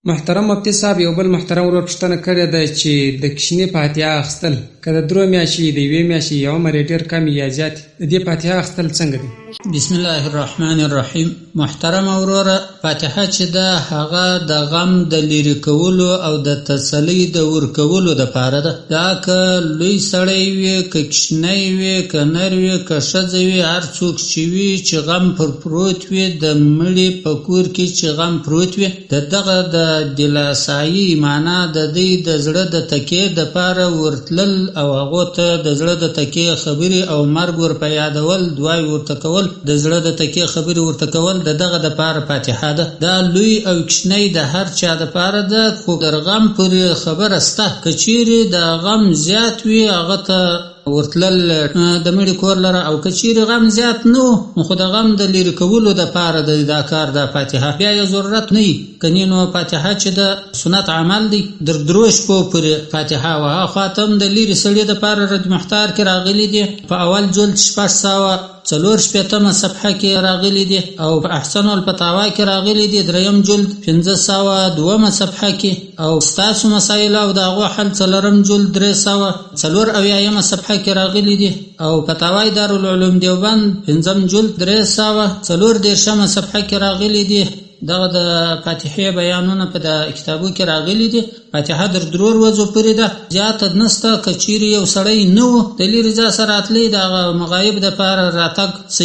محترم مفتي صاحب یو بل محترم ورور پوښتنه کړې ده چې د کوچني فاتحه اخیستل که د درو میاشتې وي، د یوې میاشتې یا عمر یې ډېر کم وي یا زیات وي، د دې فاتحه اخیستل څنګه دي؟ بسم الله الرحمن الرحیم محترم وروره فاتحه چې ده هغه د غم د لیرې کولو او د تسلۍ د ورکولو دپاره ده. دا که لوی سړی وي که کوچنی وي که نر وي که ښځه وي هر څوک چې وي چې غم پر پروت وي د مړي په کور کې چې غم پروت وي د دغه د دلاسايي معنا د دی د زړه د تکیې د پاره ورتلل او هغو ته د زړه د تکیې خبرې او مرګ ور په یادول دعاوې ورته کول د زړه د تکیې خبرې ورته کول د دغه د پاره فاتحه ده. دا لوی او کوچنی د هر چا د پاره ده خو در غم پورې خبره سته که چیرې د غم زیات وي هغه ته ورتلل د مړي کور لره او که چیرې غم زیات نه وو نو خو د غم د لیرې کولو د پاره دی دا کار دا فاتحه بیا یې ضرورت نه وي کني نو فاتحه چې ده سنت عمل دی در درو شپو پورې فاتحه وه هاخوا ته هم د لیرې سړي د پاره رد محتار کې راغلي دي په اول جلد 664 صفحه کې راغلي دي او په احسن الفتاوا کې راغلي دي دریم جلد 502 صفحه کې او ستاسو مسایل او د هغو حل څلورم جلد 374 صفحه کې راغلي دي او فتاوی دارالعلوم دیوبند پنځم جلد 334 صفحه کې راغلي دي. دغه د فاتحې بیانونه په دا کتابو کې راغلي دي. فاتحه در درو ورځو پورې ده، زیاته نشته. که چیرې یو سړی نه و د لیرې ځای څخه راتلی د هغه مغایب دپاره راتګ.